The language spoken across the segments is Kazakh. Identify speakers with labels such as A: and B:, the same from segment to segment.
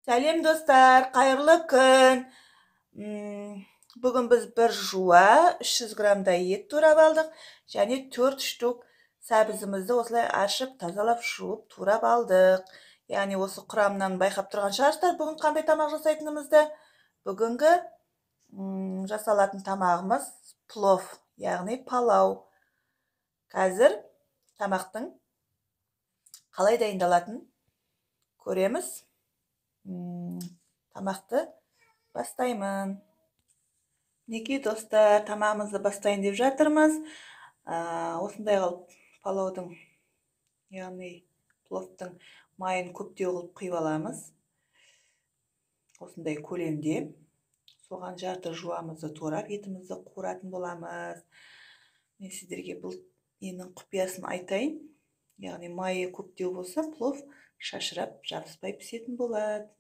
A: Сәлем достар, қайырлы күн. Бүгін біз бір жуа 300 граммдай ет турап алдық және 4 штук сәбізімізді осылай аршып, тазалап, жуып, турап алдық. Яғни осы құрамынан байқап тұрған шығарсыздар бүгін қандай тамақ жасайтынымызды. Бүгінгі жасалатын тамағымыз плов, яғни палау. Қазір тамақтың қалай дайындалатынын көреміз. Тамақты бастаймын. Мінекей достар, тамағымызды бастайын деп жатырмыз. Осындай қылып палаудың, яғни пловтың майын көптеу қылып құйып аламыз. Осындай көлемде. Соған жарты жуамызды турап, етімізді қуыратын боламыз. Мен сіздерге бұл ненің құпиясын айтайын. Яғни майы көптеу болса, плов шашырап, жабыспай пісетін болады.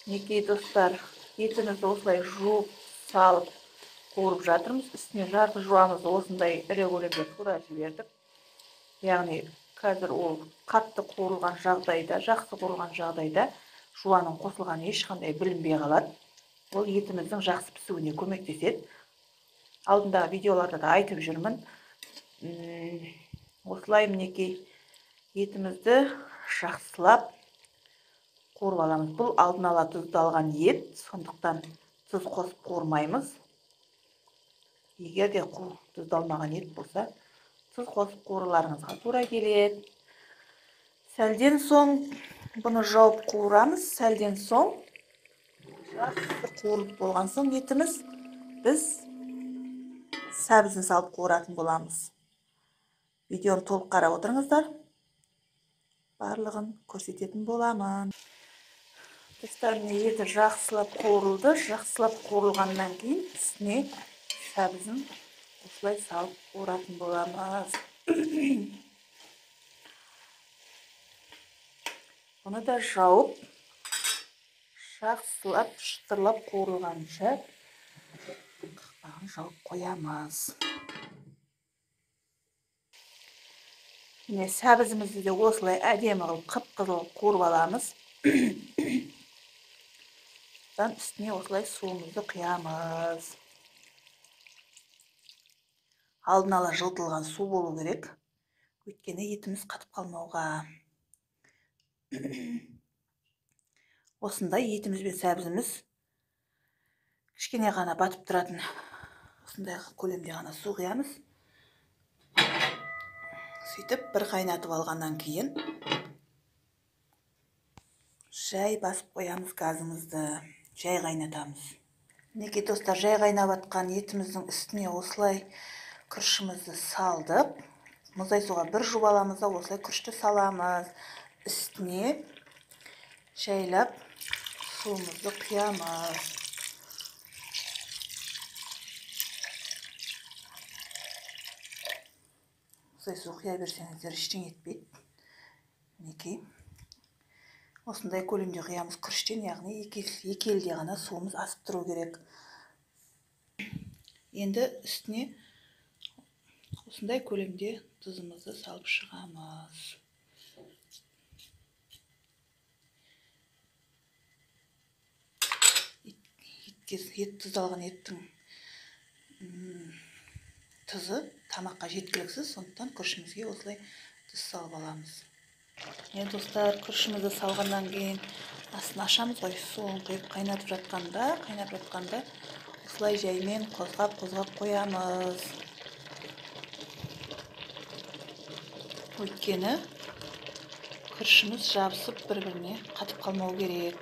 A: Мінекей достар, етімізді осылай жуып, салып, қуырып жатырмыз. Үстіне жарты жуамызды осындай ірі көлемде турап жібердік. Яғни қазір ол қатты қуырылған жағдайда, жақсы қуырылған жағдайда жуаның қосылғаны ешқандай білінбей қалады. Ол етіміздің жақсы пісуіне көмектеседі. Алдындағы видеоларда да айтып жүрмін. Осылай мінекей етімізді жақсылап қуырып аламыз. Бұл алдын ала тұздалған ет, сондықтан тұз қосып қуырмаймыз. Егер де тұздалмаған ет болса, тұз қосып қуыруларыңызға тура келеді. Сәлден соң бұны жауып қуырамыз. Сәлден соң жақсы қуырылып болған соң етіміз, біз сәбізін салып қуыратын боламыз. Видеоны толық қарап отырыңыздар. Барлығын көрсететін боламын. Достар, міне еті жақсылап қуырылды. Жақсылап қуырылғаннан кейін үстіне сәбізін осылай салып қуыратын боламыз. Бұны да жауып, жақсылап шытырлап қуырылғанша қақпағын жауып қоямыз. Міне сәбізімізді де осылай әдемі қылып қып-қызыл қуырып аламыз. Содан үстіне осылай суымызды құямыз. Алдын ала жылытылған су болу керек, өйткені етіміз қатып қалмауға. Осындай етіміз бен сәбізіміз кішкене ғана батып тұратын осындай көлемде ғана су құямыз. Сөйтіп бір қайнатып алғаннан кейін жай басып қоямыз газымызды, жай қайнатамыз. Мінекей достар, жай қайнап жатқан етіміздің үстіне осылай күрішімізді салдық. Мұздай суға бір жуып аламыз да осылай күрішті саламыз. Үстіне жайлап суымызды құямыз. Мұздай су құя берсеңіздер ештеңе етпейді. Мінекей осындай көлемде құямыз күріштен, яғни екі елде ғана суымыз асып тұру керек. Енді үстіне осындай көлемде тұзымызды салып шығамыз. Ет тұздалған еттің тұзы тамаққа жеткіліксіз, сондықтан күрішімізге осылай тұз салып аламыз. Енді достар, күрішімізді салғаннан кейін астын ашамыз ғой, суын құйып қайнатып жатқанда осылай жаймен қозғап-қозғап қоямыз. Өйткені күрішіміз жабысып бір-біріне қатып қалмау керек.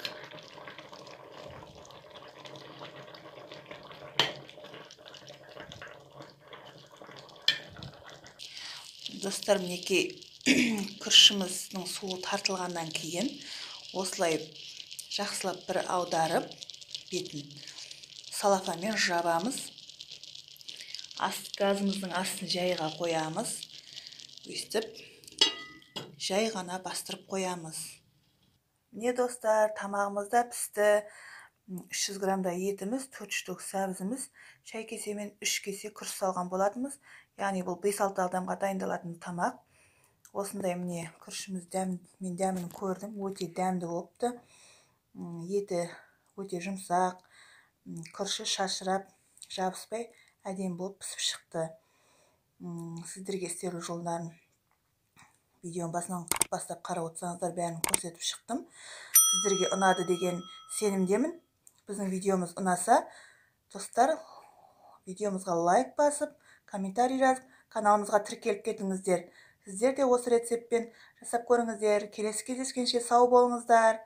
A: Достар, мінекей күрішіміздің суы тартылғаннан кейін осылай жақсылап бір аударып бетін салафамен жабамыз. Газымыздың астын жайға қоямыз. Өстіп жай ғана бастырып қоямыз. Міне достар, тамағымыз да пісті. 300 граммдай етіміз, 4 штук сәбізіміз, шай кесемен 3 кесе күріш салған болатынбыз. Яғни бұл 5-6 адамға дайындалатын тамақ. Осындай міне күрішіміз мен дәмін көрдім, өте дәмді болыпты. Еті өте жұмсақ, күріші шашырап, жабыспай әдемі болып пісіп шықты. Сіздерге істелу жолдарын видеоның басынан бастап қарап отырсаңыздар, бәрін көрсетіп шықтым. Сіздерге ұнады деген сенімдемін. Біздің видеомыз ұнаса, достар, видеомызға лайк басып, комментарий жазып, каналымызға тіркеліп кетіңіздер. Сіздер де осы рецептпен жасап көріңіздер. Келесі кездескенше сау болыңыздар.